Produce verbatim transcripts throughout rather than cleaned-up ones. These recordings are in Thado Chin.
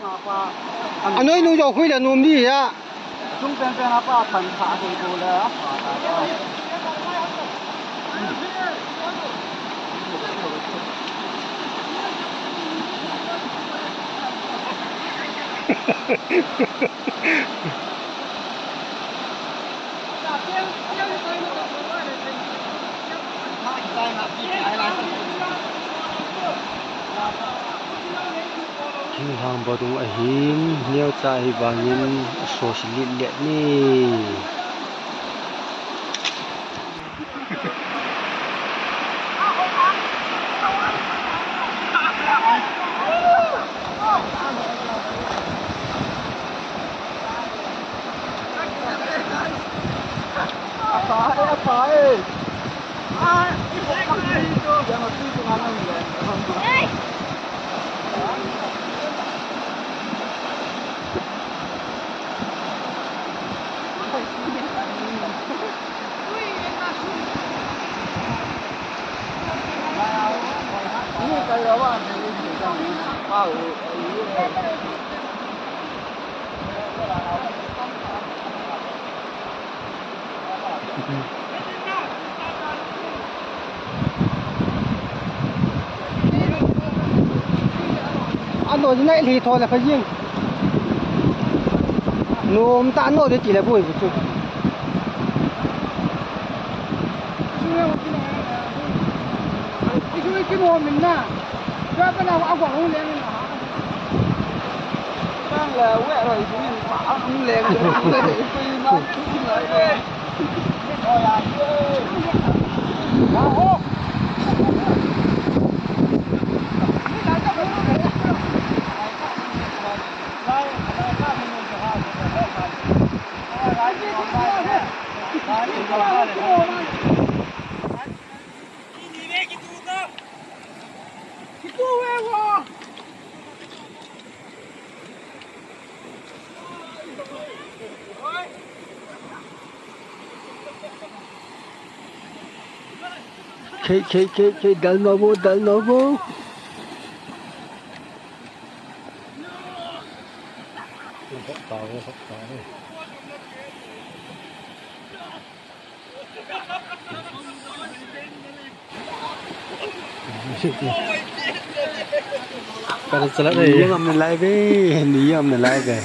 Anoi nu jo khui le nom di ya. Chung pen pen apa pan kha khui ko le apa. Thinglhang badung ahin, neocha hi vangin asosi lit let ni. Ano, nai li tho le pha jing. Nom ta ano de ti le boi bu chu. Isu ki mo min na. Ka ka na a ko hung le min na. Tang le we ro isu min pa hung le. Khei, khei, khei, khei, dal novo, dal novo. Hop tau, hop tau. Kada salat ni. Ni yang am na live eh. Ni yang am na live eh.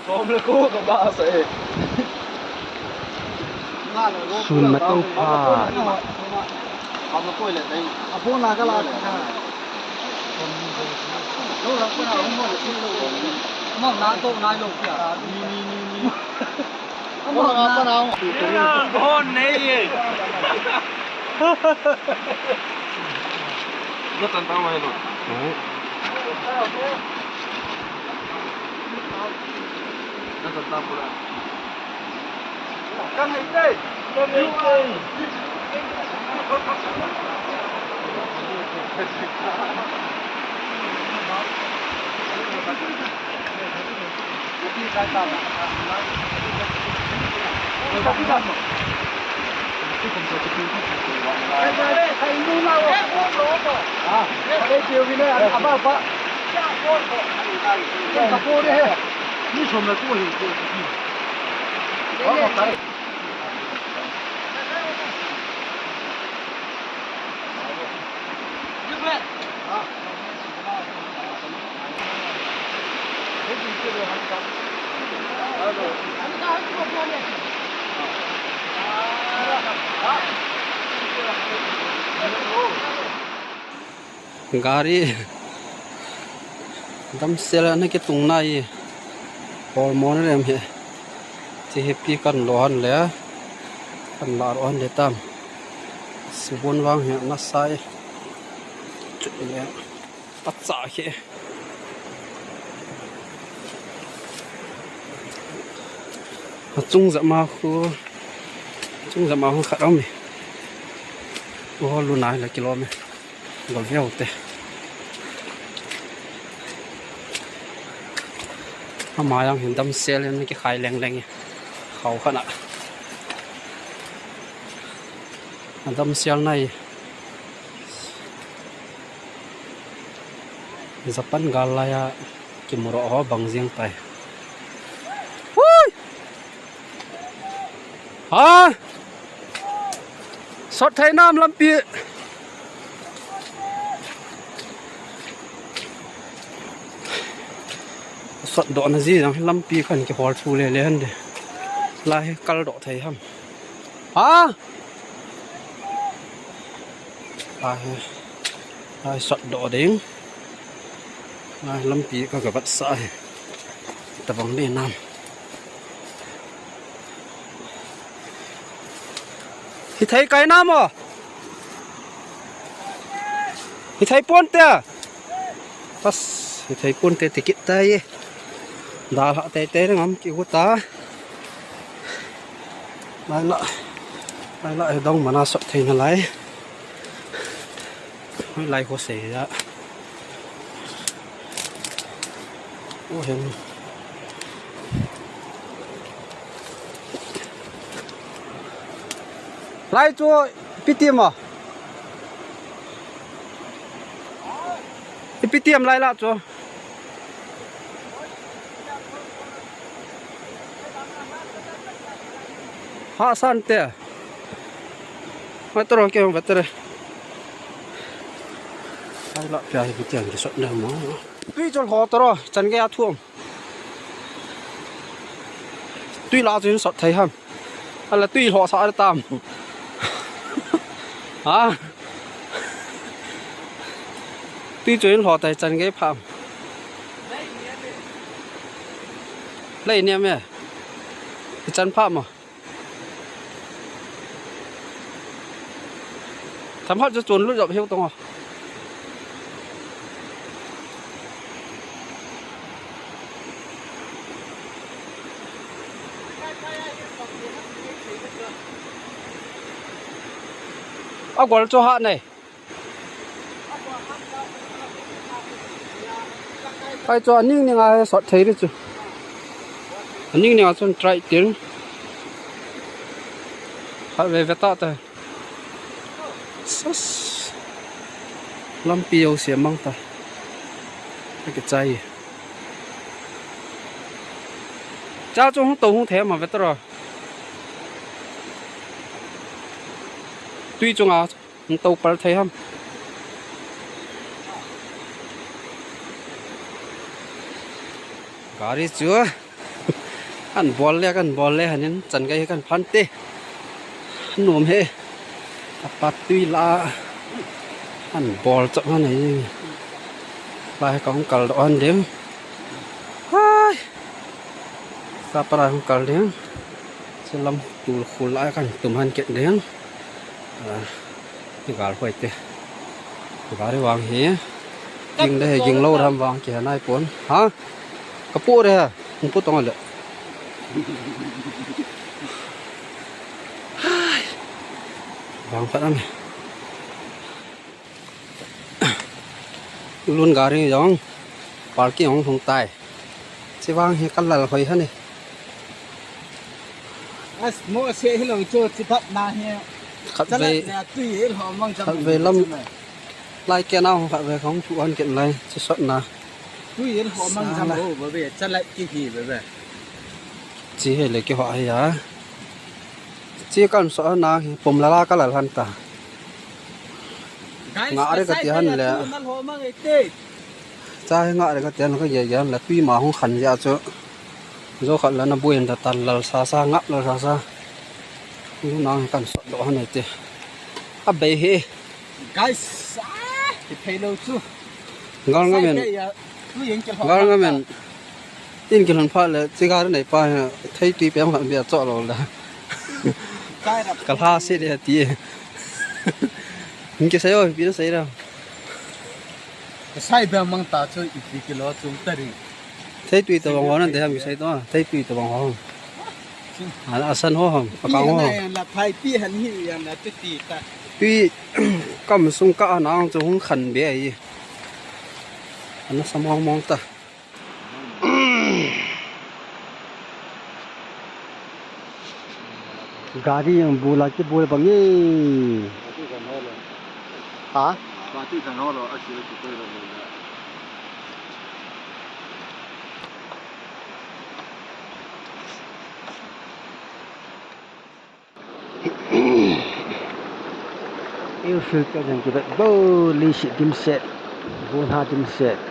Som le ko ka ba sa eh. Sun matong pha. Gari damsel ana kitung nai, hormone rem hi. Chi hi pi kan lo han le, kan la ro han le tam. Subon vang hi na sai. Chut le. Acha khi. Achung jama khu. Achung jama khu khat om e. Oho, lu nai la kilom e. Gol veu te. Ama jong hin damsel in kikhai leng leng e. Khau khat a. Damsel nai. Japan gal laiya kimuroh ho bang jeng tai. Hui! Ha! Sot thei nam lampi. Sot doh na ji jang lampi kan kihol thu le le han de. Lai kal doh thei ham. Ha? Lai, lai sot doh ding. Lai lampi ka ka vat sa he. Tabang le nam. Hithei kai nam o. Hithei pon te. Pas, hithei pon te tikit tai. Dal ha tei tei ngam ki hu ta. Lai la, lai la, dong mana sot thei na lai. Lai ko se ya. O hen. Lai chu P T M a. P T M lai la chu. Ha san te. Mai toro ke hong vetere. Hai la pia hi tiang ke sot na mo. Tui chol ho toro chan ke a thuam. Tui la chun sot thei ham. Ala tui ho sa tam. Ha. Tui chun ho tai chan ke pham. Lei niam e. Chan pham mo. Tham hat chu chun lut jop hiu tong a. A gol chu ha nei. Ai chu aning ning a sot thei ri chu. Aning ning a chun try tin. Khat ve ve ta ta. Sus. Lampi jouse mang ta. Ka kichai. Cha chu hung to hung the ma ve ta ro. Tui chunga hung to pal thei ham. Gari chu. Kan bol le, kan bol le, hanin chan gai kan phan te. Nom he. Apat tui la. Kan bol chak han ei. Lai ka hung kal doh han ding. Hai. Ka para hung kal ding. Selam tul khul la kan tum han ket ding. Ah. Gal hoi te. Gari vang hi. Ging de he, ging lo ram vang ki hanai pon. Ha? Ka pu re ha. Hung pu tong le. Vang phat am. Lun gari jong. Parking hung hung tai. Chi vang hi ka lal hoi ha ni. As mo se hi lo chu chi phat na hi. Khat vei. Chalai na tui hi lo mang jam. Khat vei lam. Lai ke na hung khat vei khong thu an ken lai. Chi sot na. Tui hi lo mang jam. Sa la. Ho ba ve, chalai ki hi ba ve. Chi he le ki ho ai ya. Chi kan sot na hi pum la la ka lal han ta. Guys, nga re ka ti han le. Nal ho mang e te. Cha hi nga re ka ti han ka ye ye han la tui ma hung khan ya chu. Jo khat la na buin da tan lal sa sa, ngap lal sa sa. Lu nang kan sot doh han te. A bei he. Guys, ah, ki thei lo chu. Gal nga men. Sai te ya, tu yen ke ho. Gal nga men. Tin kilhon phat le, chi gari nei pa hi, thei tui pem khat bia cho lo la. Kai rap. Ka lha se de ti. Hung kisei o, pi na sei ra. Ka sai bia mang ta chu ipi kilo chung ta ri. Thei tui ta bang ho nan de ham kisei to, thei tui ta bang ho. Ana asan ho ham, akang ho. Hi na ya la phai pi han hi ya na tu ti ta. Tui kam sung ka anang chu hung khan be ai. Ana sa mong mong ta. Gari yang bula ki bula bang e. Ha? Pati kan holo, asi, asi, koi lo, lo, lo. Air filter jong kivet bou, leiset dimset, gonha dimset.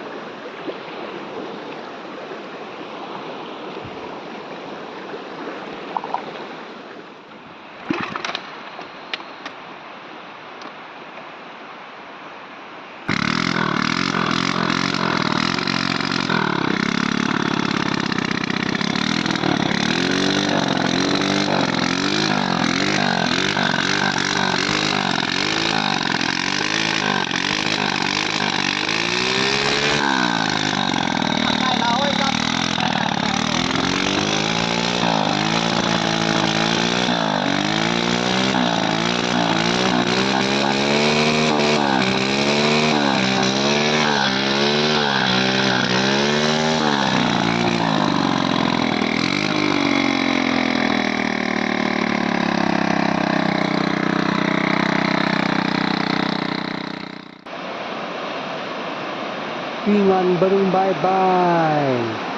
Pingan Barung bye bye.